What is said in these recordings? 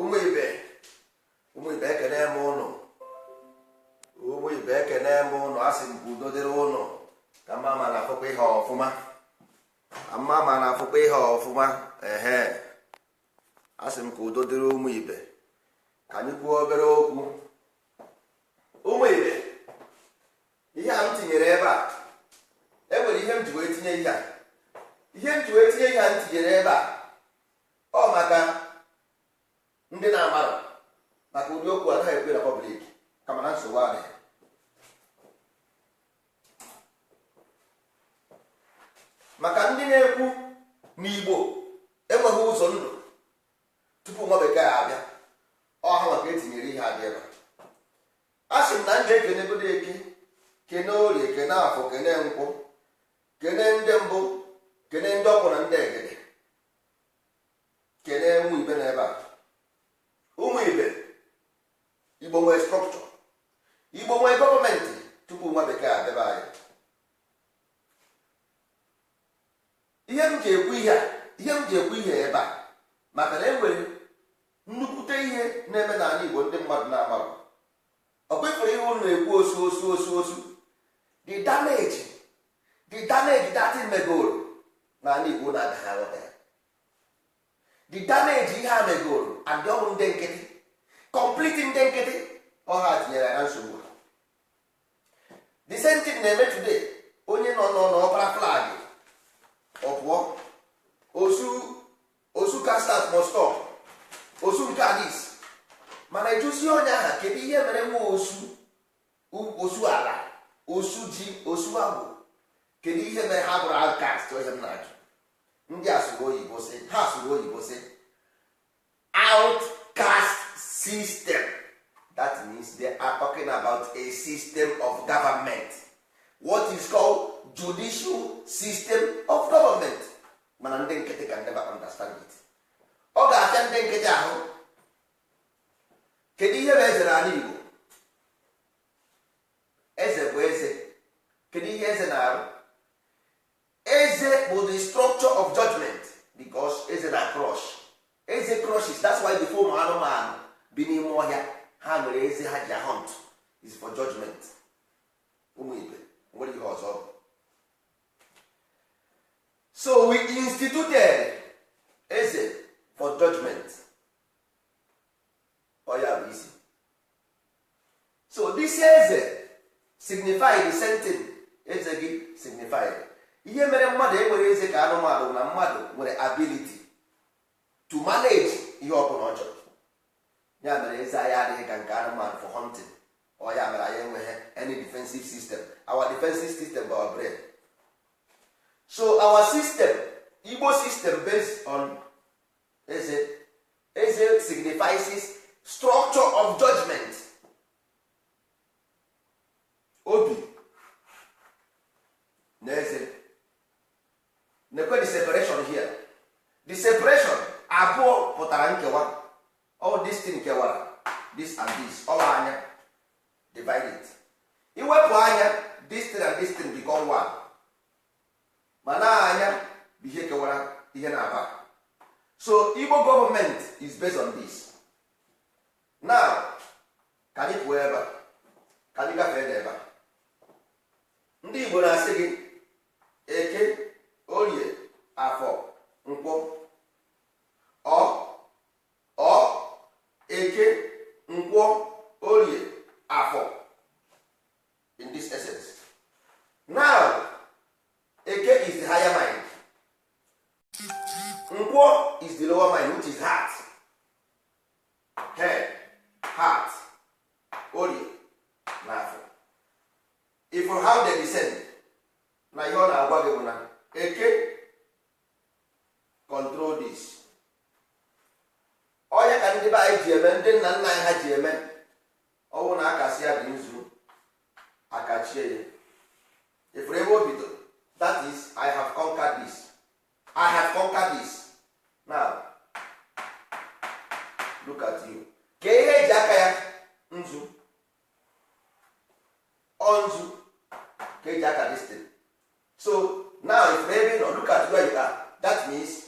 Ụmụ ibe, ụmụ ibe, ekene m ụnụ. Ụmụ ibe, ekene m ụnụ. Asị m ka udo dịrị ụnụ. Ka mma ma na-afụkwa ihe ọfụma, mma ma na-afụkwa ihe ọfụma. Ehe, asị m ka udo dịrị ụmụ ibe. Ka anyị kwuo obere okwu, ụmụ ibe. Ihe a m tinyere ebe a, e nwere ihe m ji wee tinye ihe a. Ihe m ji wee tinye ihe a m tinyere ebe a, ọ maka ndị na-amarụ maka ụdị okwu anaghị ekwe na public, kama na nsogbu adịghị. Maka ndị na-ekwu n'Igbo enweghị ụzọ ndụ tupu nwa bekee abịa, ọha maka etinyere ihe abịa ebe a. Sị m na m ga-ekenegodo Eke, kene Orie, kene Afọ, kene Nkwọ, kene ndị mbụ, kene ndị ọkwụ na ndị egede, kene ụmụ ibe n'ebe a. Ụmụ ibe, Igbo nwee structure, Igbo nwee gọọmenti tupu nwa bekee abịaba anyị. Ihe m ji ekwu ihe a, ihe m ji ekwu ihe ebe a, maka na e nwere nnukwute ihe na-eme n'ala Igbo ndị mmadụ na-amarụ. Ọ kwefere ihe unu na-ekwu, osu osu osu osu, the damage that thing megoro n'ala Igbo na-agaghị aghọta ya. The damage ihe a megoro, and ọ bụ ndị nkịtị, complete ndị nkịtị, ọha tinyere ya na nsogbu. The same thing na-eme today. Onye nọ n'ọbara flag, ọ pụọ, osu osu, castas must stop, osu nke adis. Mana ejusi onye aha, kedu ihe mere nwa osu, osu ala, osu ji, osu agwụ, kedu ihe mere ha bụrụ outcast? Ihe m na-ajụ, ndị a sụrụ oyibo sị, ha sụrụ oyibo sị outcast system. That means they are talking about a system of government, what is called judicial system of government. Mana ndị nkịtị can never understand it. Ọ ga-afịa ndị nkịtị ahụ. Kedu ihe bụ eze n'ala Igbo? Eze bụ eze. Kedu ihe eze na-arụ? Eze bụ the structure of judgment, because eze na crush, eze crushes. That's why the ụmụ anụmanụ bi n'ime ọhịa, ha nwere eze ha ji hunt, is for judgment. Ụmụ ibe, nwere ihe ọzọ bụ, so we instituted eze for judgment. Ọ ya bụ isi. So this eze signify the same thing. Eze gị signify ihe mere mmadụ enwere eze ka anụmanụ, na mmadụ nwere ability to manage ihe ọbụla ọ chọrọ. Ya mere eze anyị adịghị ka nke anụmanụ for hunting. Ọ ya mere anyị enweghị any defensive system. Our defensive system bụ our brain. So our system, Igbo system, based on eze. Eze signifies structure of judgment. Divide it. Iwepụ anya, this thing and this thing become one. Mana anya bụ ihe kewara ihe na-aba. So Igbo government is based on this. Now ka anyị pụọ ebe a, ka anyị gafee n'ebe a. Ndị Igbo na-asị gị Eke, Orie, Afọ, Nkwọ. Ọ Eke, Nkwọ, Orie, Afọ, in this essence. Now Eke is the higher mind, Nkwọ is the lower mind, which is heart, head, heart. Orie na Afọ, if how they descend na ihe ọ na-agwa gị bụ na Eke control this. Onye ka ndị be anyị ji eme, ndị nna nna anyị ha ji eme ọnwụ na akasị ya dị nzu akachie ya. Ifuru ebe o bidoro? That is, I have conquered this, I have conquered this. Now look at you. Ka ihe eji aka ya nzu, ọ nzu ka eji aka this thing. So now if ebe ị nọ, look at where you are. That means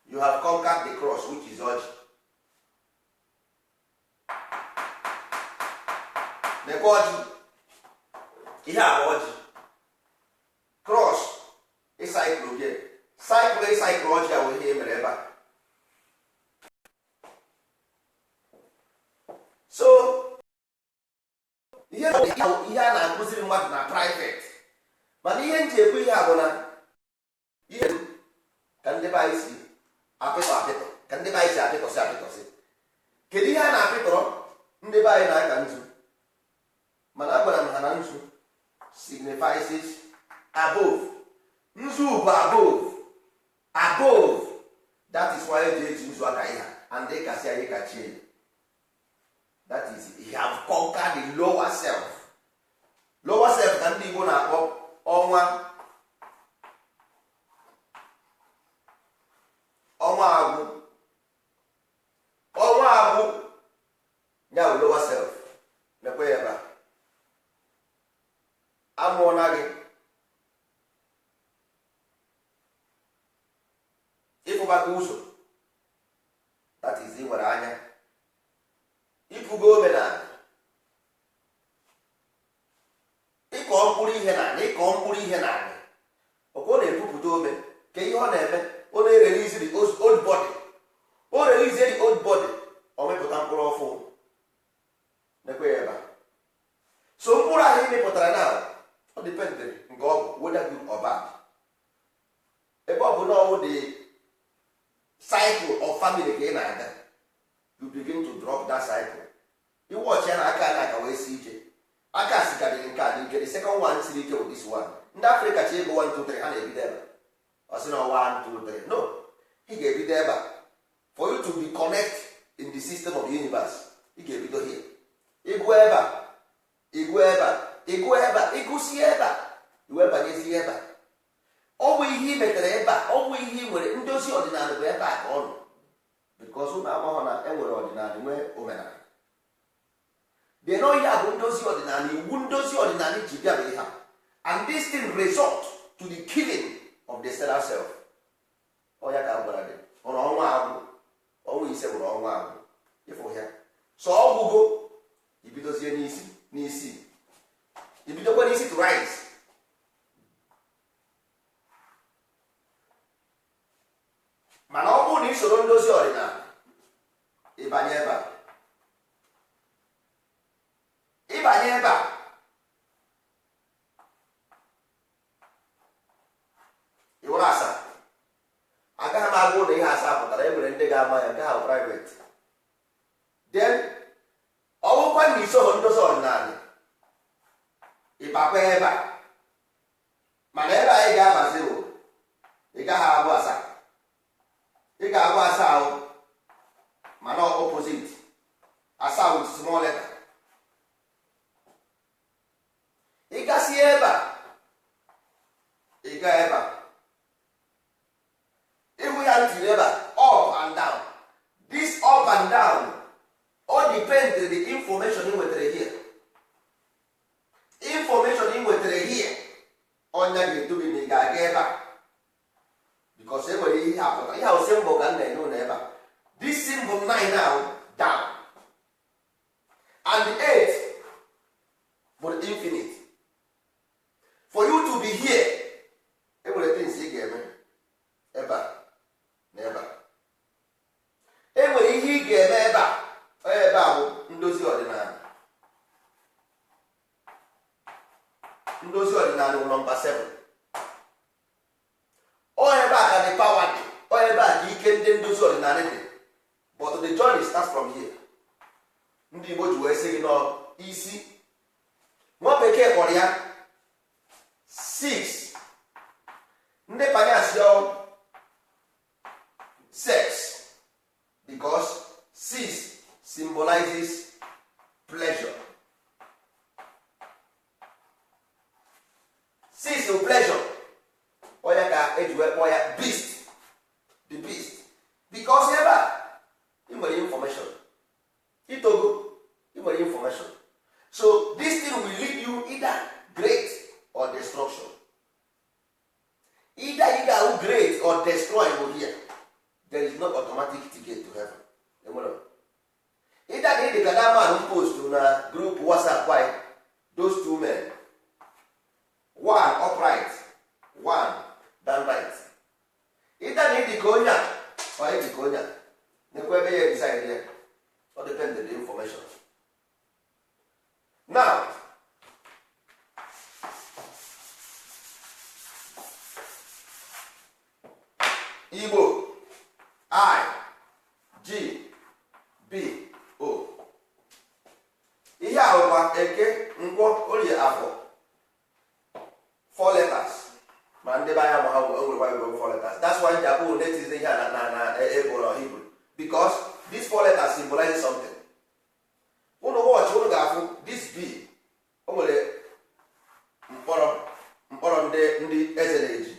you have conquered the cross, which is ọjị. Nekwa ọjị, ihe a bụ ọjị. Cross ịcycle gị, cycle, ịcycle ọjị a bụ ihe e mere ebe a. So ihe a na-akụziri mmadụ na private, mana ihe m ji ekwu ihe a bụ na ihe ka ndị be anyị si apịtọ apịtọ, ka ndị be anyị si apịtọsị apịtọsị. Kedu ihe a na-apịtọrọ? Ndị be anyị na-aka nzu, mana agwara m ha na nzu signifies above. Nzu bụ above, above. That is why eji eji nzu aka ihe and ịkasị anyị kachie. That is, he have conquered the lower self. Lower self ka ndị Igbo na-akpọ ọnwa, ọnwa agwụ, ọnwa agwụ ya bụ lower self. Mekwe ya ebe a, amụọna gị, ịfụbago ụzọ. That is, ị nwere anya, ịpụgo omenala, ịkọ mkpụrụ ihe n'ala, ịkọ mkpụrụ ihe n'ala, ọkwa ọ na-epupụta ome. Ka ihe ọ na-eme, ọ na-erelease the old body, o release the old body, ọ mepụta mkpụrụ ọfụ. Nekwe ya ebe a. So mkpụrụ ahụ ị mepụtara na ọ dependịrị nke ọ bụ, whether good or bad. Ebe ọ bụ na ọ bụ the cycle of family ka ị na-aga, you begin to drop that cycle. Iwọchi ya na aka na aka wee si ike, aka sikarịrị nke a dị ike. The second one siri ike bụ this one. Ndị Afrịka chi ego 1 2 3, ha na-ebido ebe ọ sị na 1 2 3. No, ị ga-ebido ebe a. For you to be connect in the system of the universe, ị ga-ebido here. Ịgụ ebe a, ịgụ ebe a, ịgụ ebe a, ịgụsie ebe a, iwe banyezie ebe a. Ọ bụ ihe ị metere ebe a, ọ bụ ihe ị nwere. Ndozi ọdịnala bụ ebe a ka ọ nọ, because ụnụ amaghọ na e nwere ọdịnala, nwee omenala. Deno ihe a bụ ndozi ọdịnala. Iwu ndozi ọdịnala ji bịa bụ ihe a, and this thing result to the killing of the stellar self. Ọ ya ka m gwara gị, hụrụ ọnwa agwụ, ọnwa ise bụrụ ọnwa agwụ, ịfụ ya. So ọgwụgo, ibidozie n'isi n'isi, ibidokwa n'isi to rise. Mana ọ bụrụ na isoro ndozi ọdịnala, ịbanye ebe a, ịbanye ebe a, ịwụrụ asaa. Agaghị m agwa ụlọ ihe asaa pụtara. E nwere ndị ga-ama ya, nke ahụ private. Then ọ bụkwa na isoro ndozi ọdịnala, ịbakwa ebe a. Mana ebe anyị ga-abazi bụ ị gaghị abụ asaa, ị ga-abụ asaa ahụ, mana opposite asaa with small letter. Ị gasị ebe a, ị gaa ebe a, ịhụ ya ntiri ebe a, up and down. This up and down, all depend the information ị nwetara here. Ọnya ga-edu gị na ị ga-aga ebe a, because e nwere ihe apụta. Ihe ahụ symbol ka m na-enye ụlọ ebe a. This symbol 9 ahụ down and the 8 bụ the infinite. For you to be here, e nwere things ị ga-eme ebe a na ebe a. E nwere ihe ị ga-eme ebe a. Ebe a bụ ndozi ọdịnala. Ndozi ọdịnala bụ nọmba 7. Ọ ebe a ka the power dị, ọ ebe a ka ike ndị ndozi ọdịnala dị. But the journey starts from here. Ndị Igbo ji wee sị gị nọ isi. Nwa bekee kpọrọ ya 6, ndị panyasị ọ sex, because 6 symbolizes pleasure. 6 bụ pleasure. Onye ka eji wee kpọọ ya beast, the beast, because ebe a ị nwere information, itogo ị nwere information. So this thing will lead you either great or destruction. Either you ga great or destroy will here. There is no automatic ticket to heaven. Enwere either na ịdị ka that man post na group WhatsApp anyị, those two men, one upright, one downright. Either na ịdị ka onye a or ịdị ka onye a nekwa ebe ya decide ya. Ọ depend the information. Now, Igbo, I G B O, ihe a bụkwa Eke, Nkwọ, Orie, Afọ, four letters. Ma ndị be anya ma ha nwere Bible, four letters. That's why ji abụọ na-etizi ihe a na ebo na Hebrew, because these four letters symbolize something. Unu watch, unu ga-afụ this B. O nwere mkpọrọ, mkpọrọ ndị eze na-eji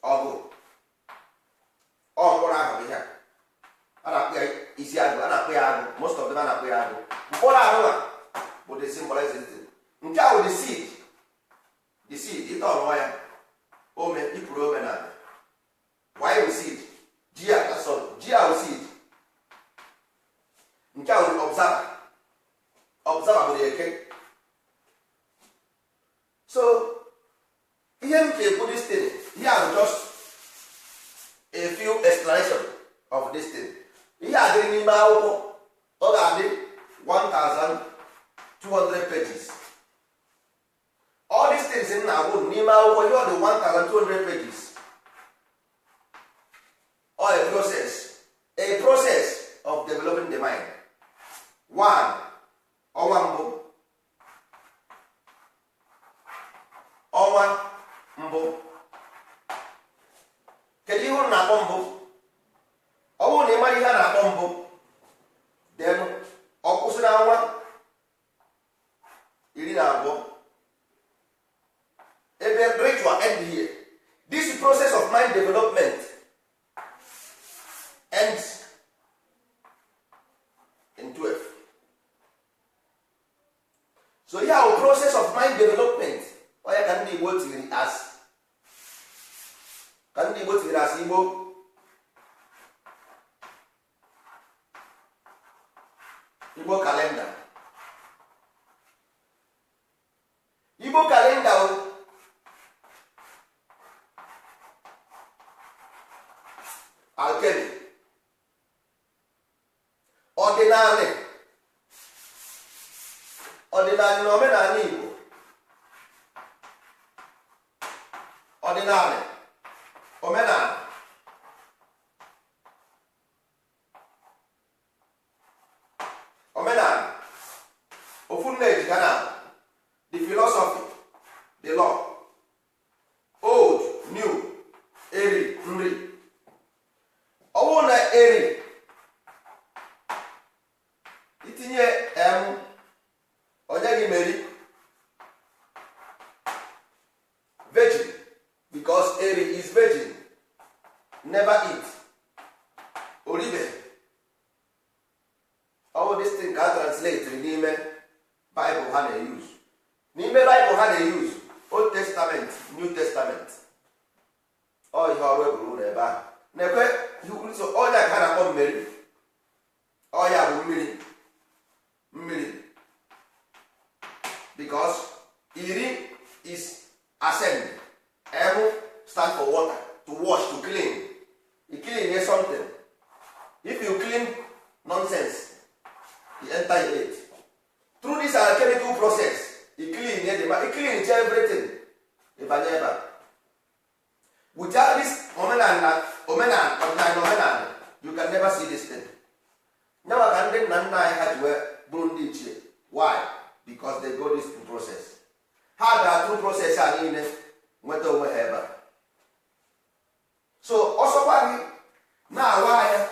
ọgụ. Ọ mkpọrọ ahụ bụ ihe a na-akpụ ya isi agụ, a na-akpụ ya agụ. Most of them a na-akpụ ya agụ. Mkpọrọ ahụ a bụ the symbolizing thing. Nke a bụ the seed, the seed. Ịta ọnụọ ya ome, ipụrụ ome na why bụ seed. Ji a, sorry, ji a bụ seed. Nke a bụ the observer. Observer bụ the Eke. So ihe m ji ekwu this thing, ihe a bụ just a few explanation of this thing. Ihe a dịrị n'ime akwụkwọ, ọ ga-adị 1200 pages. All these things m na-agwụ n'ime akwụkwọ, ihe ọ dị 1200 pages. Or a process of developing the mind. One, ọnwa mbụ, ọnwa mbụ. Kedu ihe unu na-akpọ mbụ? Ọ bụrụ na ị mara ihe a na-akpọ mbụ, then ọ kwụsị na ọnwa 12, ebe ritual end here. This process of mind development ends in 12. So ihe ahụ process of mind development, onye ka ndị Igbo tiri as, ka ndị Igbo tiri as Igbo calendar. Igbo calendar o alchemy, ọdịnala, ọdịnala na omenala Igbo, ọdịnala, omenala. Omenala ofu nne ji ha na the philosophy, the law, old, new, eri nri. Ọwụ na eri itinye m onye gị meri virgin, because eri is virgin, never eat, oribe. All this thing ka translate n'ime Bible ha na-use. N'ime Bible ha na-use Old Testament, New Testament. Ọ ihe ọrụ eburu ụlọ ebe ahụ na-ekwe. Ọnya ka ha na-akpọ mmeri. Ọya bụ mmiri, mmiri, because iri is ascend. M stand for water, to wash, to clean. You clean is something. If you clean nonsense, you enter it through this alchemical process. You clean the, you clean everything, ịbanye ebe a. Without this omenala, omenala, ọdịnala, omenala, you can never see this thing. Nyawa ka ndị nna nna anyị ha ji wee bụrụ ndị ichie. Why? Because they go this process. Ha gara through process a niile, nweta onwe ha ebe a. So ọsọkwa gị na-awa anya,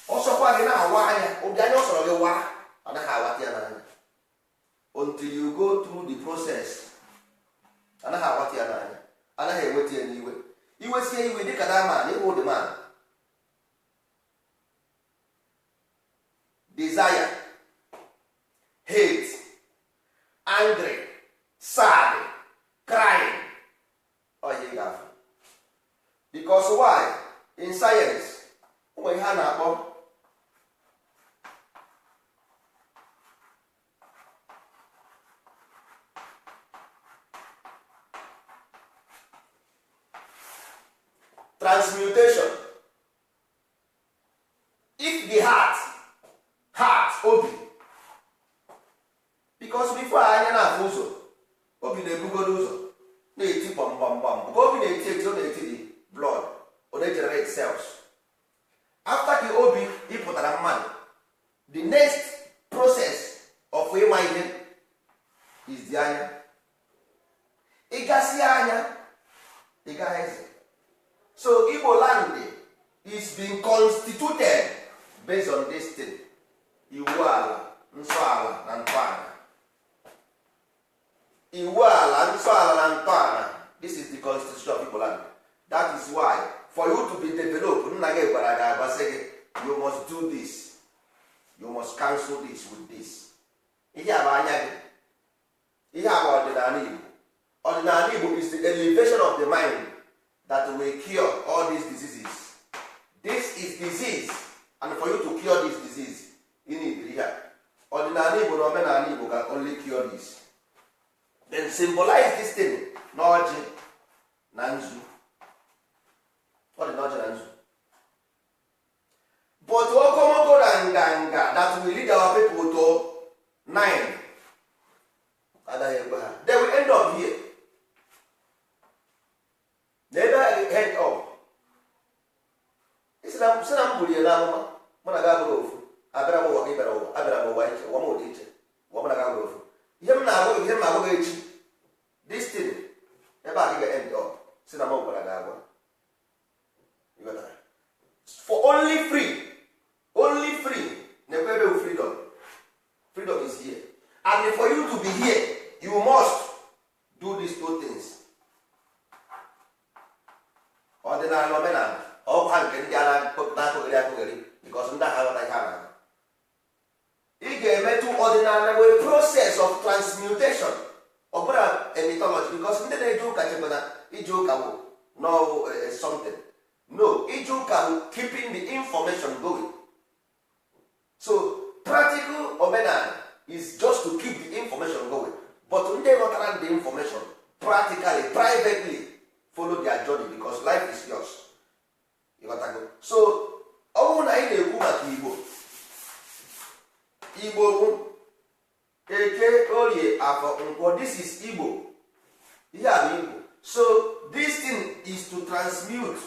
ọsọkwa gị na-awa anya, ụdị anya ọ sọrọ gị waa, anaghị awata ya n'anya until you go through the process. Anaghị awata ya n'anya, anaghị enweta ya n'iwe. Iwesie iwe dịka that man, ịhụ the man desire, hate, angry, sad, crying, ọ ihe ị ga-afụ. Because why? In science, ụmụ ihe a na-akpọ transmutation. If the heart, heart, obi, because before anya na-afụ ụzọ, obi na-ebugodo ụzọ na-eti gbamgbamgbam. Ka obi na-eti eti, ọ na-eti the blood, ọ na-generate cells. After ka obi ịpụtara mmadụ, the next process of ịma ihe is the anya. Ịgasị anya, ịgaghị eze. So Igbo land is being constituted based on this thing: iwu ala, nsọ ala na ntọala. Iwu ala, nsọ ala na ntọala. This is the constitution of Igbo land. That is why for you to be developed, nna gị gwara gị, agwasị gị, you must do this, you must cancel this with this. Ihe a bụ anya gị, ihe a bụ ọdịnala Igbo. Ọdịnala Igbo is the elevation of the mind that will cure all these diseases. This is disease, and for you to cure this disease, you need ihe a. Ọdịnala Igbo na omenala Igbo can only cure this, then symbolize this thing na ọjị na nzu. Ọ dị na ọjị na nzu, but okomoko na nganga that will lead our people to nine agaghị ekwe ha. They will end up here na ebe ha end up. Isi na si na m buru ya n'amụma, mụ na gị abụrụ ofu. Abịara m ụwa ka ị bịara ụwa, abịara m ụwa iche, ụwa m dị iche, ụwa mụ na gị abụrụ ofu. Ihe m na-agwa gị, ihe m na-agwa gị echi, this thing ebe a gị ga-end up. Si na m gwara gị agwa. You got that? For only free, only free na-ekwe ebe freedom. Freedom is here, and for you to be here, you must do these two things: ọdịnala, omenala. Ọkwa nke ndị a na-akụghịrị akụghịrị, because ndị agha aghọta ihe a na-akụ. Ị ga-emetụ ọdịnala wee process of transmutation. Ọ bụrụ a mythology, because ndị na-eje ụka chekwa na ije ụka bụ no something. No, ije ụka bụ keeping the information going. So practical omenala is just to keep the information going. But ndị ghọtara the information practically, privately follow their journey, because life is yours. Ịghọtago? So ọ bụrụ na anyị na-ekwu maka Igbo, Igbo bụ Eke, Orie, Afọ, Nkwọ. This is Igbo. Ihe a bụ Igbo. So this thing is to transmute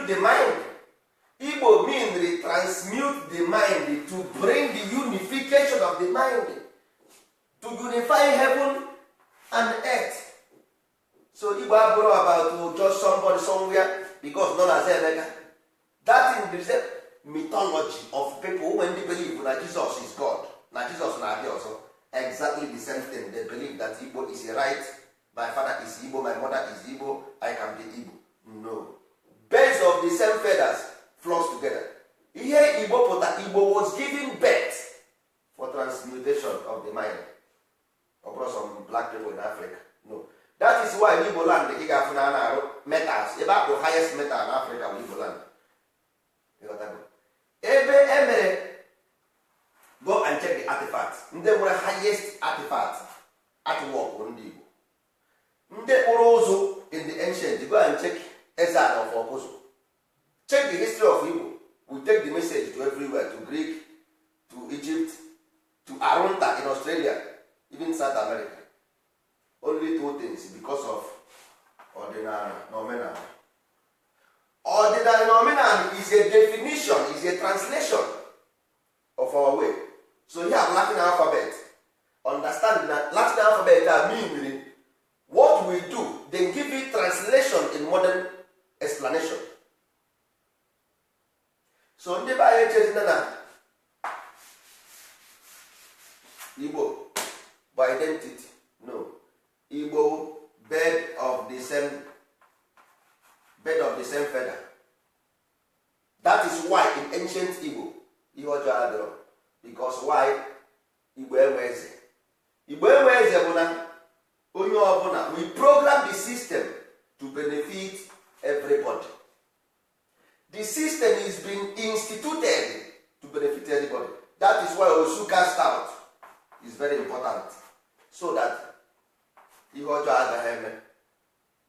the mind. Igbo mean transmute the mind to bring the unification of the mind, to unify heaven and earth. So Igbo abụrụ about just somebody somewhere because nọ na Emeka. That thing is the mythology of people when they believe na Jesus is God, na Jesus na-abịa ọzọ. Exactly the same thing, they believe that Igbo is a right. My father is Igbo, my mother is Igbo, I can be Igbo. No. Birds of the same feathers flocks together. Ihe Igbo pụta, Igbo was given birth for of the mind. Ọ bụrụ some black people in Africa, no. That is why Igbo land, ị ga-afụ na a na-arụ metals ebe a bụ highest metal na Africa bụ Igbo land. Ịghọtago? Ebe e mere, go and check the artifact. Ndị nwere highest artifact, artwork, bụ ndị Igbo, ndị kpụrụ ụzụ in the ancient. Go and check Eze-Ana of Ọkụzụ. Check the history of Igbo. We take the message to everywhere, to Greek, to Egypt, to Arunta in Australia, even South America. Only two things, because of ọdịnala na omenala. Ọdịnala na omenala is a definition, is a translation of our way. So here have Latin alphabet. Understand na Latin alphabet a mean what we do, then give it translation in modern explanation. So ndị be anyị echezina na Igbo bụ identity. No, Igbo, bird of the same feather. That is why in ancient Igbo, ihe ọjọọ adịrọ. Because why? Igbo enwe eze. Igbo enwe eze bụ na onye ọbụla, we program the system to benefit everybody. The system is being instituted to benefit everybody. That is why osu cast out is very important, so that ihe ọjọọ agaghị eme.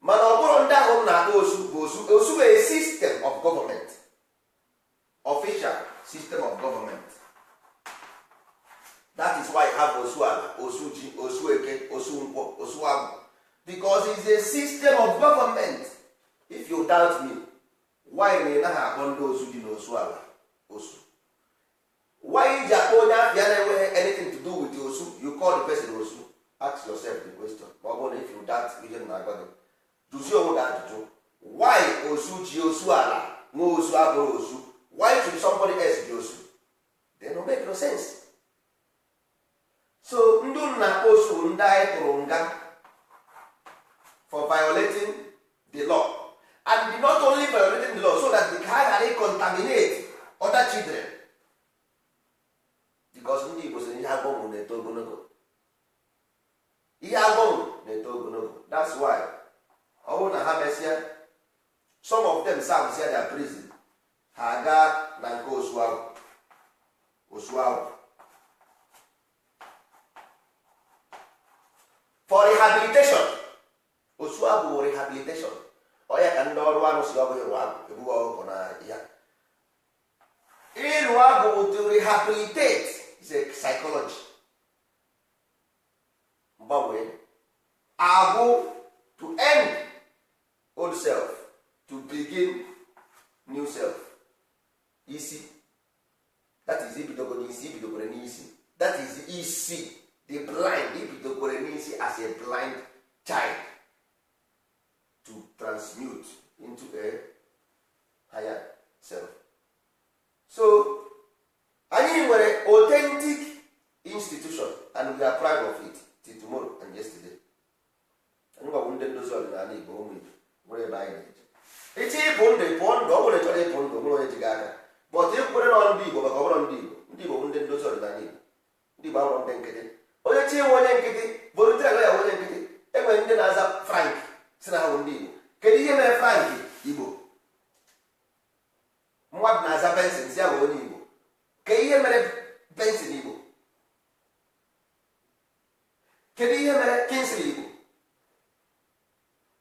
Mana ọ bụrụ ndị ahụ m na-akpọ osu bụ osu. Osu bụ a system of government, official system of government. That is why you have osu ala, osu ji, osu eke, osu nkwọ, osu agwụ, because it's a system of government. If you doubt me, why na ị naghị akpọ ndị osu ji na osu ala osu? Why iji akpọ onye afịa na-enweghị anything to do with osu, you call the person osu? Ask yourself the question. Ma ọ bụrụ na if you doubt ihe m na-agwa gị, jụzie onwe gị ajụjụ: why osu ji, osu ala nwa osu abụrụ osu? Why should somebody else be osu? They no make no sense. So ndị unu na-akpọ osu bụ ndị anyị tụrụ nga for violating the law, and not only violating the law, so that they ka ghara contaminate other children, because ndị Igbo sịrị ihe agwọ nwụrụ na-eto ogologo, ihe agwọ nwụrụ na-eto ogologo. That's why ọ bụrụ na ha mesịa, some of them serve their prison, ha gaa na nke osu ahụ, osu ahụ for rehabilitation. Osu ahụ bụ rehabilitation. Ọ ya ka ndị ọrụ arụsị, ọ bụghị ịrụ agụ ebughị ọkụkọ na ya. Ịrụ agụ bụ to rehabilitate, is a psychology mgbanwe agụ, to end old self, to begin new self. Isi, that is, ibidogo n'isi, ibidokwere n'isi. That is isi, the blind, ibidokwere n'isi as a blind child to transmute into a higher self. So anyị nwere authentic institution and we are proud of it till tomorrow and yesterday. Anyị gwabụ ndị ndozi ọdịnala Igbo, ụmụ Igbo nwere ebe anyị na-eje. Ịchọ ịpụ ndụ, pụọ ndụ. Ọ bụrụ chọrọ ịpụ ndụ, nwere onye ji gị aka. But ịkwere na ndị Igbo, maka ọ bụrụ ndị Igbo, ndị Igbo bụ ndị ndozi ọdịnala Igbo. Ndị Igbo abụrụ ndị nkịtị. Onye chi inwe onye nkịtị volunteer ya onye nkịtị. Enwere ndị na-aza Frank si na ha bụ ndị Igbo. Kedu ihe mere Frank Igbo? Mmadụ na-aza Benson si ya bụ onye Igbo. Kedu ihe mere Benson Igbo? Kedu ihe mere Kingsley Igbo?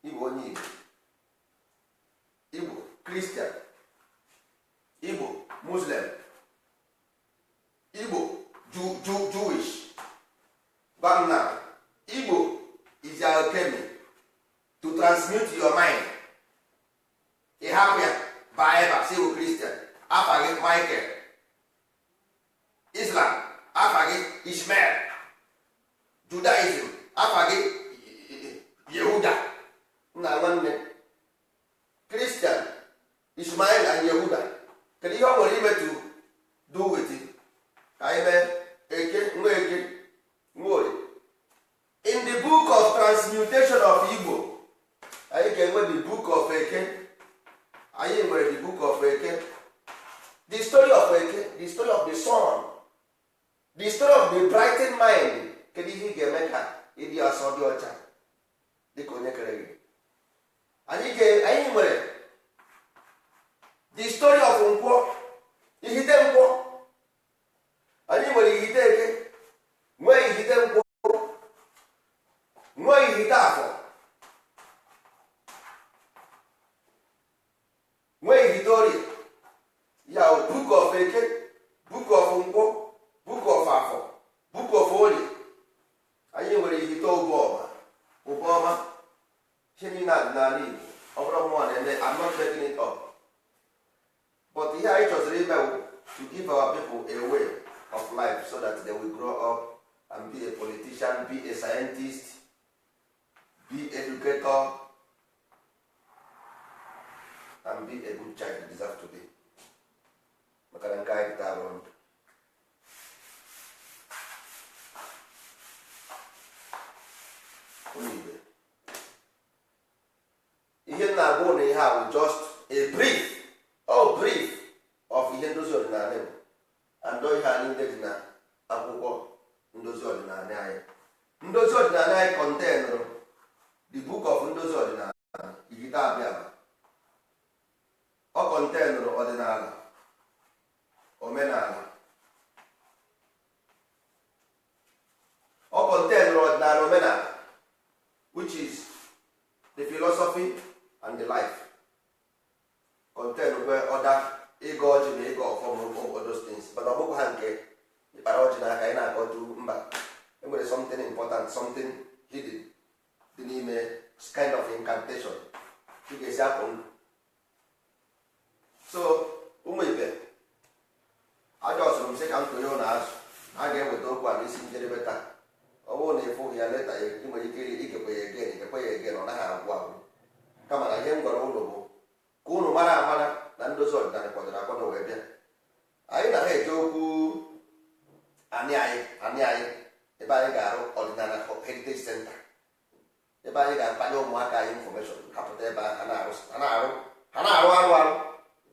Igbo, onye Igbo, Igbo Christian, Igbo Muslim, Igbo Jewish. Gwa m na Igbo is alchemy to transmute your mind. Ị hapụ ya baa ebe a sị bụ Christian, afa gị Michael. Islam, afa gị Ishmael. Judaism, afa gị Yehuda. Nna nwanne, Christian, Ishmael and Yehuda, kedu ihe ọ nwere ime to do with it? Ka anyị mee eke nwa, eke nwaorie. In the book of transmutation of Igbo, anyị ga-enwe the book of eke. Anyị nwere the book of eke, the story of eke, the story of the sun, the story of The brighten mind, kedu ihe ị ga-eme ka ịdị ọsọ dị ọcha dịka onye kere gị? Anyị nwere the story of Nkwọ, Ihite Nkwọ. Anyị nwere Ihite Eke, nwee Ihite Nkwọ, nwee Ihite Afọ, nwee Ihite Orie. Ya book of Eke, book of Nkwọ, book of Afọ, book of Orie. Anyị nwere Ihite Ụbọma, Ụbọma. Ihe niile a dị n'ala Igbo. Ọ bụrụ mmụọ na-eme, I'm not making it up, but ihe anyị chọziri ime bụ to give our people a way of life so that they will grow up and be a politician, be a scientist, be educator and be a good child you deserve to be. Maka na nke anyị pụta abụrụ ndụ. Ụmụ ibe, ihe m na-agwa ụnụ, ihe a bụ just a brief, all brief of ihe ndozi ọdịnala bụ, and ihe a niile dị na akwụkwọ ndozi ọdịnala anyị. Ndozi ọdịnala anyị containụrụ the book of ndozi ọdịnala, Ihite Abịama. Ọ containụrụ ọdịnala, omenala. Ọ containụrụ ọdịnala, omenala, which is the philosophy and the life. Contain kwe ọda ịga ọjị na ịga ọfọ ma all those things, but ọ bụkwa ha nke ịkpara ọjị n'aka ị na-akọtu. Mba, enwere something important, something hidden dị n'ime, kind of incantation ị ga-esi apụ ndụ. So ụmụ ibe, aja ọsụrụ m sị ka m tụnye ụlọ azụ a ga-eweta okwu a n'isi njedebe taa. Ọ bụrụ na ịfụghị ya leta ya, ị nwere ike igekwe ya again, igekwe ya again, ọ naghị agwụ agwụ. Kama na ihe m gwara ụlọ bụ ka ụnụ mara amara na ndozi ọdịnala kwadoro akwado wee bịa. Anyị na ha eje okwu anị anyị, anị anyị, ebe anyị ga-arụ ọdịnala heritage center, ebe anyị ga-akpanye ụmụaka anyị information, hapụta ebe ahụ, ha na-arụ, ha na-arụ, ha na-arụ arụ arụ,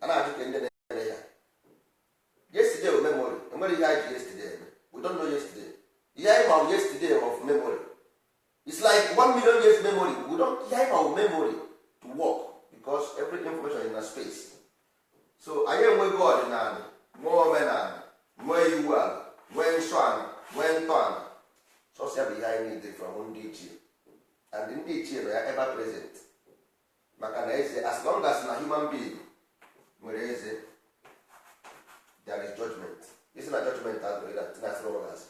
ha na-ajụ ka ndị na-eme ya. Yesterday bụ memory. Enwere ihe anyị ji yesterday eme. We don't know yesterday. Ihe anyị ma bụ yesterday of memory. It's like 1 million years memory. We don't, ihe anyị ma bụ memory to work, because every information is in a space. So anyị enweghị ọdịnala, nwee omenala, nwee iwu ala, nwee nsọ ala, nwee ntọala. Sọsọ ya bụ ihe anyị need from ndị ichie, and ndị ichie nọ ya ever present, maka na eze, as long as na human being nwere eze, there is judgment. Isi na judgment adịrị na tinasịrị ụlọ asị.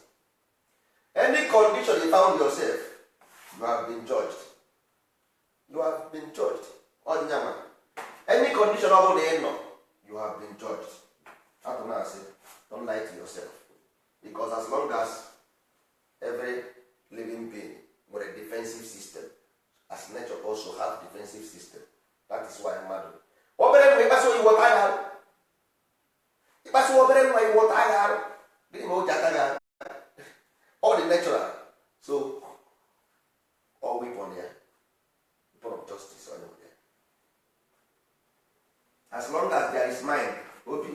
Any condition you found yourself, you have been judged, you have been judged. Ọdịnyanwa, any condition ọ bụla ị nọ, you have been judged. Atụ na-asị, don't lie to yourself, because as long as every living being nwere defensive system, as nature also have defensive system. That is why mmadụ, obere nwa, ịkpasu iwọta ya arụ, ịkpasu obere nwa iwọta ya arụ, gịnị ma o ji ata gị arụ? All the natural. So all weapon ya, weapon of justice, onye nwere ya. As long as there is mind, obi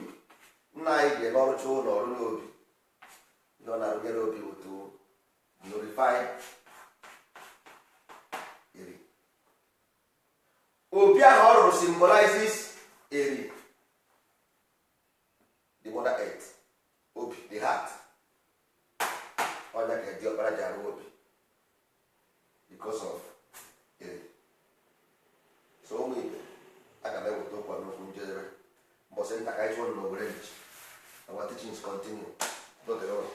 nna anyị ga-eme ọrụcha ụlọ ọrụ n'obi. Ihe ọ na-arụnyere obi bụ to glorify Eri. Obi ahụ ọ rụrụ symbolizes Eri, the mother earth. Obi, the heart, ọnya ka diọkpara ji arụ obi because of Eri. So ụmụ ibe, aga m eweta okwu a n'okwu njedebe mbọsị nta ka anyị chụọ n'owere nchi. Our teachings continue. Dọdịrị ụlọ.